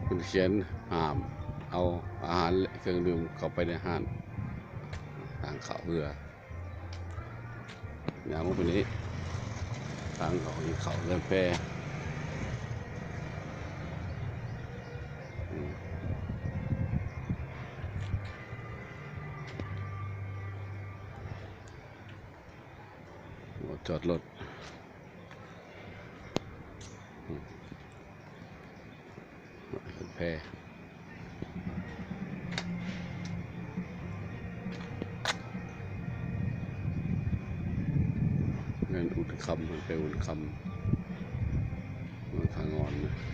ເພິ່ນຂຽນຫ້າມເອົາອາຫານ ແລະ ເຄື່ອງດື່ມເຂົ້າໄປໃນຮ້ານ ທາງເຂົ້າເຮືອ. ຍ່າງລົງໄປນີ້ ທາງເຂົ້າ ເຂົ້າເຮືອນແພ. ອືມ ຈອດລົດ ອືມ ແພ ເຮືອນອຸ່ນຄຳ ເຮືອນໄປອຸ່ນຄຳ ເມືອງທ່າງ່ອນນະ.